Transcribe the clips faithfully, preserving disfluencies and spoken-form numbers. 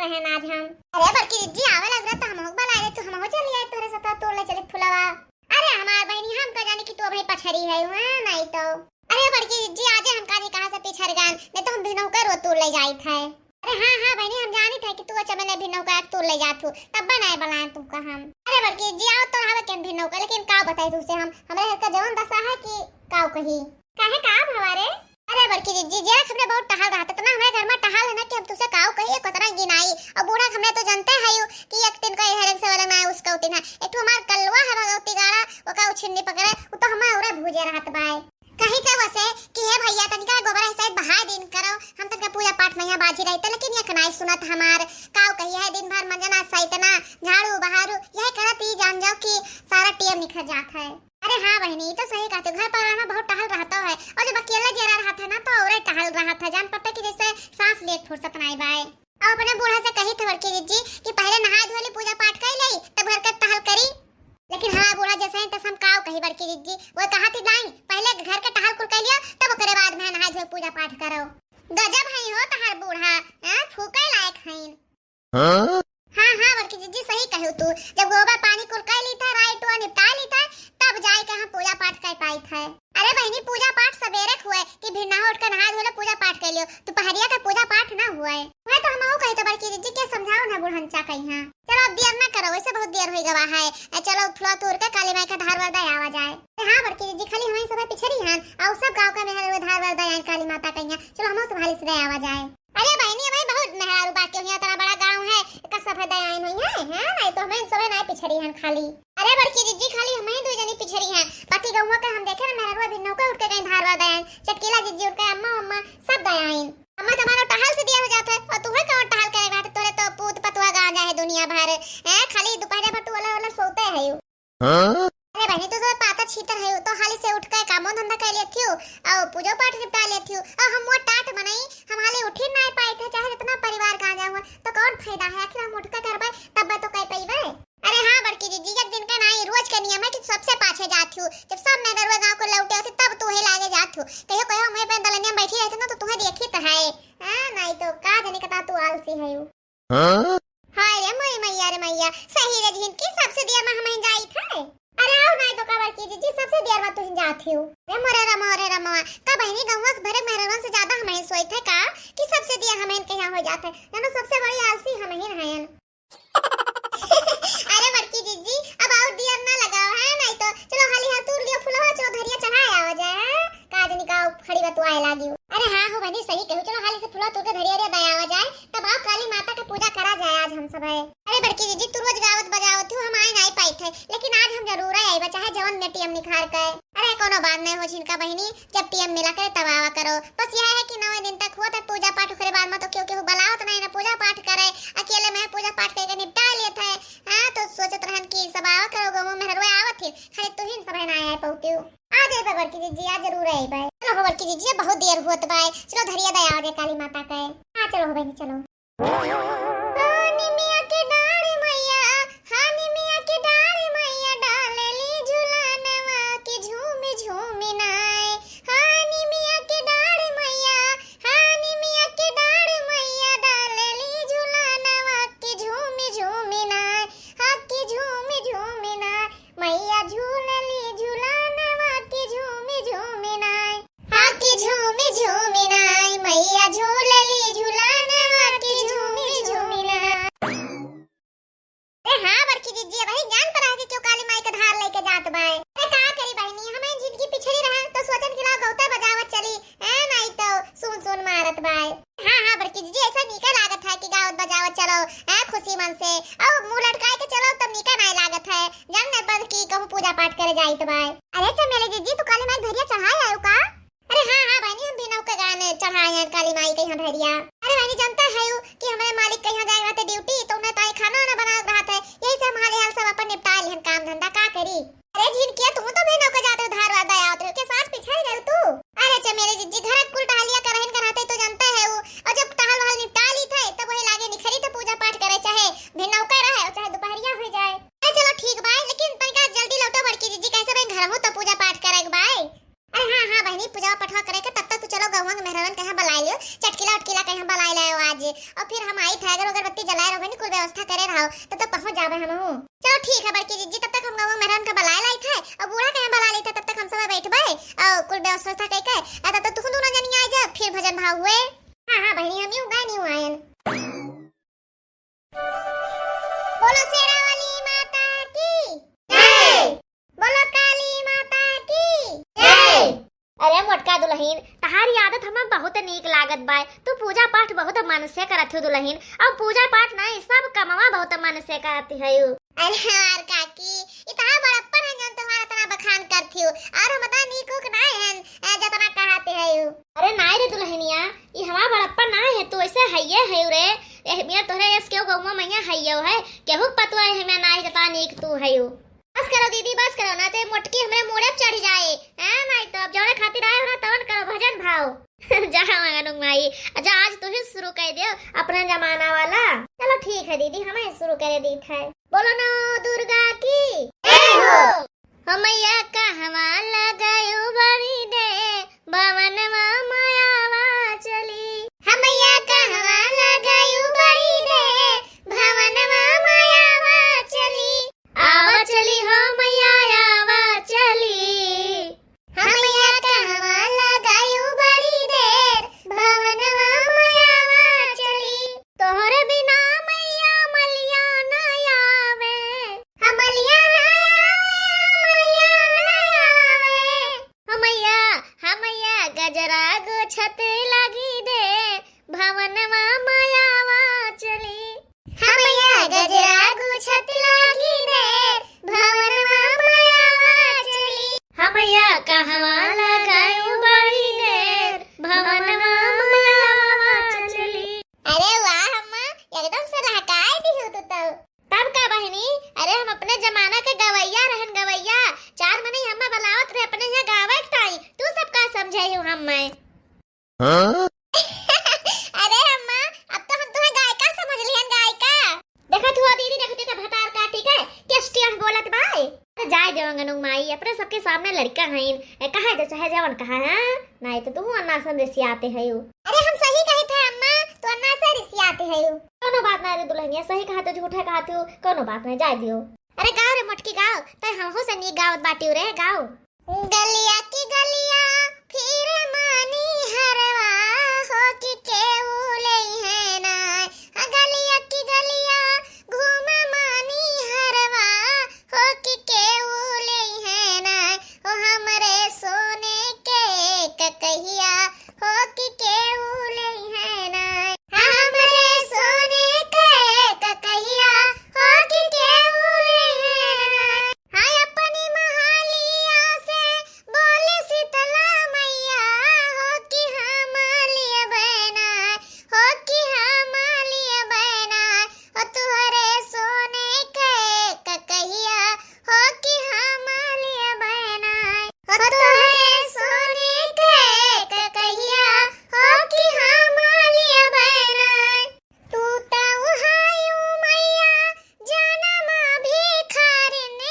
रहन आज हम। अरे बड़की जिज्जी, आवे लग रहा तो हमहू के बलाए, तू हमहू चली आए, तोहरे साथ तोड़ ले चली फुलवा। अरे हमार बहिनी, हम का जानी कि तू अबहीं पछरी है, हाँ, नहीं तो। अरे बड़की जिज्जी, आजे हम कानी कहाँ से पिछर गन, नहीं तो हम भिनौका रो तोड़ ले जाइत है। अरे हाँ, हाँ बहिनी, हम जानित है कि तू चमेले भिनौका तोड़ ले जात हू, तब बनाए बलाए तू का हम। अरे बड़की जिज्जी, आओ तो हवे के भिनौका, लेकिन का बताई तुझसे हम, हमरे घर का जवन दशा है कि काऊ कही। काहे, का भवा रे? अरे बड़की जिज्जी, जेरा हमरे बहुत टहल रहत, इतना हमरे घर में टहल है ना कि हम तुझसे काऊ कही, एक उतना गिनाई। और बूढ़ा हमरे तो जानते है यू कि एक दिन का इधर से वाला ना है, उसका उतिन है। एक ठो हमार कलवा है भगवती गाड़ा, ओका उछिन्नी पकड़े, वो तो हमारे उरे भूजे रहत बाय। कही के वसे कि हे भैया, तनिका गोबर ऐसा बहाय दिन करो, हम तनिका पूजा पाठ में यहाँ बाझी रहते, लेकिन ये नाई सुनत हमार। काऊ कही है, दिन भर मंजना सैतना, झाड़ू बहारू, यही करत ही जान जाओ कि सारा टेम निखर जात है। अरे हाँ बहिनी, ई तो सही कहते, घर परिवार में बहुत टहल रहता है, और जब अकेला जेरा रहत है ना, तो औरे टहल रहत है, जान पड़ता कि जैसे सांस लिए फुर्सत नाई बाय। अब अपने बूढ़ा से कही थे बड़की जिज्जी कि पहले नहाए धोए ली, पूजा पाठ कर ले, तब घर के टहल करी। लेकिन हमार बूढ़ा जैसे ही तैसे हम काव कही बड़की जिज्जी, वो कहा थी, "नहीं, पहले घर के टहल कुल कर लियो, तब ओकरे बाद में नहाए धोए पूजा पाठ करो।" गजब है हो तहार बूढ़ा, हैं, फूके लायक हैं। हाँ? हाँ, हाँ, बड़की जिज्जी, सही कहू तू। जब गोबर पानी कुल कर ली था, राई टुआ निपटा ली था, तब जाए के हम पूजा पाठ कर पाई थे। अरे बहिनी, पूजा पाठ सबेरे हुए कि भिन्ना उठ के नहा धो ले, पूजा पाठ कर लियो। दोपहरिया का पूजा पाठ ना हुए। वह तो हम कही तो बड़की जिज्जी के समझाओ ना, बुढ़नचा कही हाँ। चलो अब देर ना करो, वैसे बहुत देर हो गवा है। ए, चलो फुलवा तोड़ के काली माई का धार वर दे आवा जाए। ए, हाँ बड़की जिज्जी, खाली हमें सब पिछरी हन, और सब गाँव का मेहर धार वर दे आए काली माता कहिया। चलो हम सब हाली से दे आवा जाए। अरे बहिनी, अबे बहुत मेहरारू बाकी हुई, इतना बड़ा गाँव है, का सभे दयाइन हुई है, हैं? नहीं तो हमें सभे नहीं पिछड़ी हन खाली। अरे बड़की जिज्जी, खाली हमें ही दो जनी पिछड़ी हैं, बाकी गौवा का हम देखे ना, मेहरारू अभी नौका उठ के गई धारवा दयाइन, चटकीला जिज्जी उठ के अम्मा, अम्मा सब दयाइन। अम्मा तुम्हारा टहल से दिया हो जात है, और तुम्हें कौन टहल करे बात, तोरे तो पूत पतुआ गाँजा है दुनिया भर, हैं? खाली दोपहरे भर टोला वाला सोते है यू। हाँ? अरे बहनी, तू सब पाता छीतर है, तो हाली से उठ के कामो धंधा कर लेती हो, और पूजो पाठ निपटा लेती हो, और हम वो टाट बनाई, हम हाली उठी ना पाए थे, चाहे जितना परिवार कहाँ जाए हुआ, तो कौन फायदा है? आखिर हम उठ के करबे, तब तो कह पइबे। अरे हाँ बड़की जिज्जी, एक दिन का नाई, रोज का नियम है कि सबसे पाछे जाती हो, जब सब मेहररुआ गाँव को लौटे होते, तब तू ही लागे जाती हो। कहियो कहियो हमें पे दलनिया में बैठी रहती ना, तो तुम्हें देखी तो है, हाँ, नहीं तो का जाने कता तू आलसी है यू। हाँ? हाय रे मोरी मैया रे मैया, सही रे झिनकी, सबसे देर में हमहिन जाइत है। अरे आओ नाई तो का बड़की जिज्जी, सबसे देर में तुहिन जात हो। रे मोरे रमो रे रमवा, का बहिनी गौवा के भरे मेहरवन से ज्यादा हमहिन सोइत है का, कि सबसे देर हमहिन के यहाँ हो जात है? जानो सबसे बड़ी आलसी हमहिन हयन। अरे बड़की जिज्जी, अब और देर ना लगाओ है, नहीं तो चलो हाली हाथ तूर लियो फुलवा, चलो धरिया चढ़ाए आवा जाए, हाँ? का जनी का खड़ी बतुआए लागी हो। अरे हाँ हो बहनी, सही कहू, चलो हाली से फुलवा तूर के धरिया रे दे आवा जाए, तब आओ काली माता के पूजा करा जाए आज हम सब है। अरे बड़की जिज्जी, तू रोज गावत बजावत हो, हम आए नहीं पाई थे, लेकिन आज हम जरूर आए, चाहे जवन में टेम निखार के। अरे कोनो बात नहीं हो झिनका बहिनी, जब टेम मिला करे तब आवा करो। बस यह है कि नौ दिन तक होत है पूजा पाठ, ओकरे बाद में तो केहू केहू बुलावत नहीं ना पूजा पाठ करे, अकेले में पूजा पाठ करके निपटा लेत है। हाँ, तो सोचत रहन कि सब आवा करो, गौवा मेहररुआ आवत ही, खाली तुहिन सब है ना आए पौती हो। आ जाए बड़की जिज्जी, आज जरूर आए बाय। चलो हो बड़की जिज्जी, बहुत देर होत बाय, चलो धरिया दे आवा जाए काली माता के। हाँ चलो हो बहनी, चलो। हानी मिया के डाढ़ मैया, हानी मिया के डाढ़ मैया, डालेली झुलनवा के झूम झूम नाय। हानी मिया के डाढ़ मैया, हानी मिया के डाढ़ मैया, डालेली झुलनवा के झूम झूम नाय। हा के झूम झूम नाय, मैया झूलली झुलनवा के झूम झूम नाय। हा के झूम झूम नाय, मैया झूलली झुलनवा के झूम झूम नाय। ए हाँ बड़की जिज्जी, वही जान पर आके क्यों काली माई के धार लेके जात बाय। अरे का करी बहनी, हमें जिंदगी पिछड़ी रहा तो सोचन कि लाओ गौता बजावत चली, ए नहीं तो सुन सुन मारत बाय। हाँ हाँ बड़की जिज्जी, ऐसा नीका लागत है कि गावत बजावत चलो, ए खुशी मन से, और मुंह लटकाए के चलो तब नीका नहीं लागत है, जान नहीं पर कि कहूँ पूजा पाठ करे जाइत बाय। अरे चमेली जिज्जी, तू काली माई धरिया चढ़ाए आयो का? अरे हाँ हाँ बहनी, हम भी नौका गाने चढ़ाए हैं काली माई के यहाँ धरिया। अरे बहनी, जानता है यू कि हमारे मालिक के यहाँ जाए रहते ड्यूटी, तो उन्हें ताई खाना वाना बना रहा था, यही से हम हाल हाल सब अपन निपटा लिहन काम धंधा, का करी। अरे झिनकिया, तू तो भी नौका जाते हो धार वार दे आवत हो, के साथ पिछड़ गए तू। अरे चमेली जिज्जी, घर कुल टहलिया करहिन कराते तो जानते है वो, और जब टहल वहल निपटा ली थे तब वही लागे निखरी थे पूजा पाठ करे, चाहे भी नौका रहे और चाहे दोपहरिया हो जाए। अरे चलो ठीक बाय, लेकिन तनिका जल्दी लौटो बड़की जिज्जी, कैसे भाई घर हो तो पूजा पाठ करे बाय। अरे हाँ हाँ बहनी, पूजा पठवा करे के, तब तक तू चलो गौवा के मेहरान कहाँ बलाए लियो, चटकीला उटकीला कहाँ बलाए लायो आज। और फिर हम आई थे, अगर अगरबत्ती जलाए रहो, कुल व्यवस्था करे रहो, तब तक पहुँच जाबे हमहू। चलो ठीक है बड़की जिज्जी, तब तक हम गौवा मेहरान का बलाए लाई थे, और बूढ़ा कहाँ बला लेते, तब तक हम सब बैठबे, और कुल व्यवस्था कई के, आ, तब तक तुहू दोनों जनी आ जा, फिर भजन भाव हुए। हाँ, हाँ बहिनी, हम यूं गाय यूं आयन। बोलो शेरा वाली माता की जय। बोलो काली माता की जय। अरे मोटका दुलहिन, तहारी आदत हमें बहुत नीक लागत बाय। तू पूजा पाठ बहुत मन से करत हो दुलहिन, और पूजा पाठ नहीं, सब कमवा बहुत मन से करत हयू। अरे हमार काकी, ई तहार बड़प्पन है जौन तुम्हारा इतना बखान करत हो, और हम इतना नीक उक ना हन, ए, जतना कहत हयू। अरे नाय रे दुलहिनिया, ई हमार बड़प्पन ना है, तू ऐसे हइये हयू रे। एह बिना तोहरे यस केहू गौवा मैया हइयो है, केहू के पतवा है हमें ना है, जतना नीक तू हयू। बस करो दीदी, बस करो, ना तो ये मोटकी हमरे मूड़े पे चढ़ जाए। हाँ, नहीं तो अब जौने खातिर आए हो ना, तवन करो भजन भाव। जा मंगनुक माई, अच्छा आज तू ही शुरू कर दे अपना जमाना वाला। चलो ठीक है दीदी, हम ही शुरू करे दीत है। बोलो नौ दुर्गा की जय हो। हो मैया कहवा लगायो बड़ी दे, भवनवा मायावा चली। हो मैया कहवा लगायो बड़ी दे, भवनवा मायावा चली। आवा चली हो मैया, आवा चली। हो मैया कहवा लगायो बड़ी देर, भवनवा मायावा चली। तोहरे बिना मैया मलिया ना आवे। हो मलिया ना आवे, मलिया ना आवे। हो मैया, हो मैया गजरा गोछत लागी दे, भवनवा मायावा चली। हो मैया गजरा गोछत लागी दे, भवनवा मायावा चली। हो मैया कहवा लगायो बड़ी देर, भवनवा मायावा चली। अरे वाह अम्मा, एकदम से लहकाए दिहू तू तो। तब का बहिनी, अरे हम अपने जमाना के गवैया रहन, गवैया। चार मनई हमें बलावत रहे अपने यहाँ गावे के ताई, तू सब का समझे हो हमें? हाँ? अरे अम्मा, अब तो हम तुम्हें गायिका समझ लिहन, गायिका। देखत हुआ दीदी, देखत हुआ भतार काटी के, के स्टेज बोलत बाय। अरे जाए दे मंगनुक माई, अपने सबके सामने लड़का हईन, ए, कहे दे चाहे जवन कहा है, नहीं तो तू अन्ना से रिसियाते हयू। अरे हम सही कहे थे अम्मा, तू अन्ना से रिसियाते हयू। कोनो बात ना रे दुलहिनिया, सही कहा तो झूठा कहा तू, कोनो बात ना, जाए दियो। अरे गाओ रे मोटकी गाओ, तै हमहू से नीक गावत बाटियो रे, गाओ। गलिया की गलिया फिर मानी हरवा, हो कि केहू लेई है ना। गलिया की गलिया घूम मानी हरवा, हो कि केहू लेई है ना। ओ हमरे सोने के ककहिया, हो कि केहू लेई है ना। हमरे सोने के ककहिया, हो कि केहू लेई है ना। हाय अपनी महालिया से बोले शीतला मैया, हो कि हम लेबे ना, हो कि हम लेबे ना, हो तोहरे सोने के ककहिया, हो कि हम लेबे ना, हो तोहरे सोने के ककहिया, हो कि हम लेबे ना। तू त उहायू मैया जनम भिखारिन,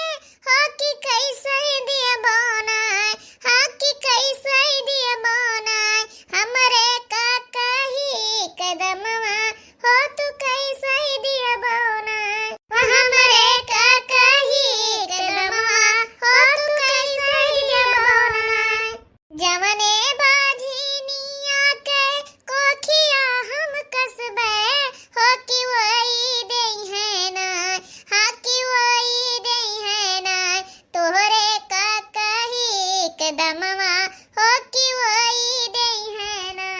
हो कि कैसे दियबो नाय, हो कि कैसे दियबो नाय, हमरे ककही के दमवा, हो तू कैसे दियबो नाय, हमरे ककही के दमवा, हो तू कैसे दियबो नाय। जवने बाझिनिया के कोखिया हम कसबे, हो कि वही देई है ना, हाँ कि वही देई है ना, तोहरे ककही के दमवा, हो कि वही देई है ना,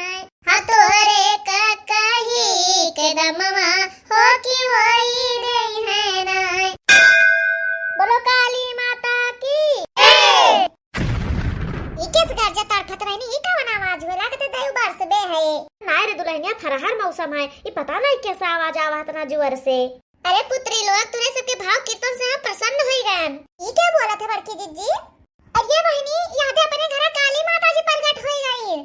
हाँ तोहरे ककही के दमवा, हो कि वही देई है ना। बोलो काली माता की जय। ई के गरजा तड़फत रहनी, ई कवन आवाज होला? लागत है दयू बरसबे है। नाय रे दुलहिनिया, फरहर मौसम है, ई पता नहीं कैसा आवाज आवा इतना जोर से। अरे पुत्री लोग, तोरे सबके भाव कीर्तन से हम प्रसन्न होई गयन। ई क्या बोलत है बड़की जिज्जी? अरे बहिनी, यहाँ पे अपने घरा काली माता जी प्रगट होई गई।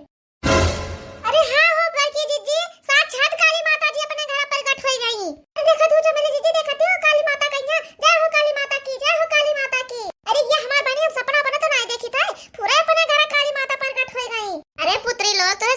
अरे हाँ हो बड़की जिज्जी, साक्षात काली माता जी अपने घरा प्रगट होई गई। अरे देखा तू चमेली जिज्जी, देखा तू काली माता कहिया, जय हो काली माता की, जय हो काली माता की। अरे ये हमार बहिनी, हम सपना बना तो नहीं देखी था, पूरा अपने घरा काली माता प्रगट होई गई। अरे पुत्री लोग, तोरे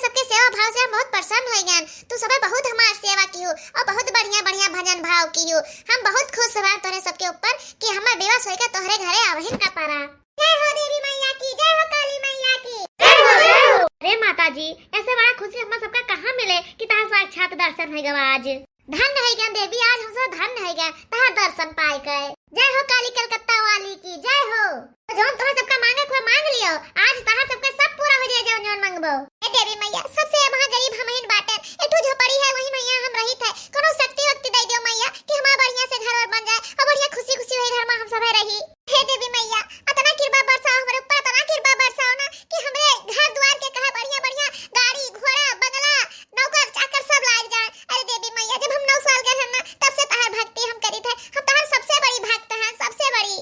ए, अबहिन का पारा। जय हो देवी मैया की, जय हो काली मैया की। जय हो, जय हो। अरे माता जी, ऐसे बड़ा खुशी हमार सबका कहाँ मिले कि तहार साक्षात दर्शन होइ गवा आज। धन्य होइ गया देवी, आज हम सब धन्य होइ गया तहार दर्शन पाए के। जय हो काली कलकत्ता वाली की, जय हो। तो जौन तोहरे सबका मांगे के हुआ मांग लियो, आज तहार सबका सब पूरा होइ जाए जौन जौन मांगबो। ए देवी मैया, सबसे वहाँ गरीब हमहिन बाटे, एक ठो झोपड़ी है, वही मैया हम रहित है, कोनो शक्ति वक्ति दे दियो मैया कि हमार बढ़िया से घर और बन जाए और बढ़िया खुशी खुशी वही घर में हम सभे रही। हे देवी मैया, अतना कृपा बरसाओ हमरे ऊपर, अतना कृपा बरसाओ ना कि हमरे घर द्वार के कहा बढ़िया बढ़िया गाड़ी, घोड़ा, बंगला, नौकर चाकर सब लाग जाए। अरे देवी मैया, जब हम नौ साल के रहन ना, तब से तहार भक्ति हम करित है। हम तहार सबसे बड़ी भक्त हैं, सबसे बड़ी।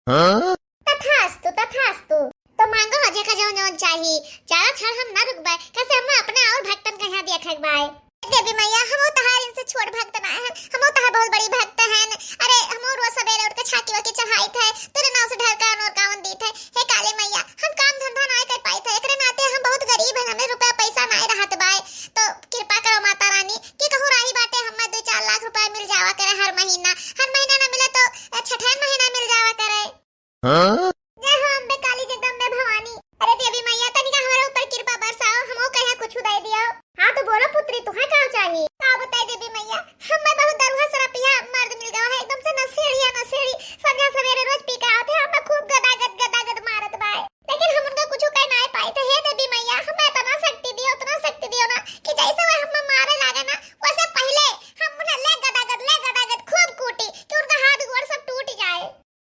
हाँ? तथास्तु, तथास्तु। तो मांगो हो जेका जौन जौन चाही, ज्यादा छाड़ हम ना रुकबे, कैसे हम अपने और भक्तन के यहाँ देखक बाय। देवी मैया, हमो तहार इनसे छोट भक्त ना है, हमो तहार बहुत बड़ी भक्त हैं। अरे, हमो रोज सवेरे उठ के छाकी वाकी चढ़ाइत है, तेरे नाव से ढरकान और कावन दीत है। हे काली मैया, हम काम धंधा ना कर पाइत है, एकरे नाते हम बहुत गरीब हैं, हमें रुपया पैसा ना रहत बाय। तो कृपा करो माता रानी कि कहूँ राही बाटे हमें दो चार लाख रुपया मिल जावा करे हर महीना, हर महीना ना मिले तो, अ, छठे महीना मिल जावा करे। हाँ? जय हो अम्बे काली जगदम्बे भवानी। अरे देवी मैया, तनिका हमारे ऊपर कृपा बरसाओ, हमो कहे कुछ दे दियो। हाँ तो बोलो पुत्री, तुहे का चाही? का बताई देवी मैया, हमें बहुत दरुहा सरपिया मर्द मिल गवा है, एकदम से नशेड़ी है, नशेड़ी। संझा सवेरे रोज पी के आवत है, हमें खूब गदागद गदागद मारत बाय, लेकिन हम उनका कुछ कह ना पाइत है। हे देवी मैया, हमें इतना शक्ति दियो, इतना शक्ति दियो ना कि जैसे वह हमें मारे लागे ना, वैसे पहले हम उन्हें ले गदागद, ले गदागद खूब कूटी कि उनका हाथ गोड़ सब टूट जाए।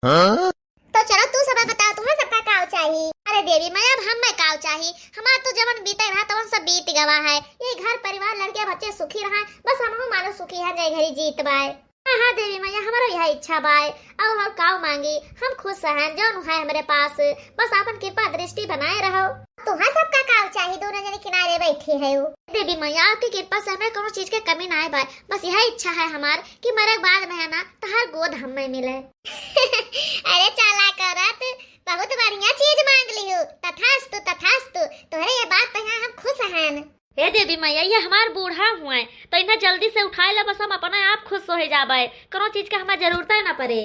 हाँ? तो चलो तू सब बताओ, तुम्हें सबका काव चाही? अरे देवी मैया, अब हमें काव चाही? हमार तो जवन बीते रहा तवन सब बीत गवा है। ये घर परिवार लड़के बच्चे सुखी रहा, बस हमहू मानो सुखी है, जय घरी जीत बाय। हाँ हाँ देवी मैया, हमारो यह इच्छा बाय। और हम काव मांगी, हम खुश हैं जौन है हमरे पास, बस आपन कृपा दृष्टि बनाए रहो। तुम्हें सबका काव चाही? दोनों जने किनारे बैठी है वो। देवी मैया, आपकी कृपा से हमें कोनो चीज के कमी ना आए बाय, बस यह इच्छा है हमार कि मरे के बाद में है ना, तहार गोद हमें मिले। अरे चाला करत, बहुत बढ़िया चीज मांग लिहू। तथास्तु, तथास्तु। तोहरे ये बात पे यहाँ हम खुश हन। हे देवी मैया, ये हमार बूढ़ा हुए, तो इन्हें जल्दी से उठाए ले, बस हम अपने आप खुश हो जाबे, कोनो चीज के हमें जरूरत ना पड़े।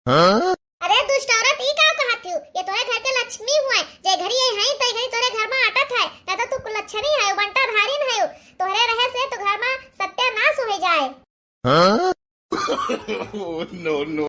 हाँ? अरे दुष्ट औरत, ई का कहत हूँ? ये तोरे घर के लक्ष्मी हुए, जे घरी ये हैं, तो घरी तोरे घर में आटत है, दादा तू कुलच्छनी है, बंटा धारिन है, तोहरे रहे से तो घर में सत्यानाश हो जाए। हाँ? Oh, no, no.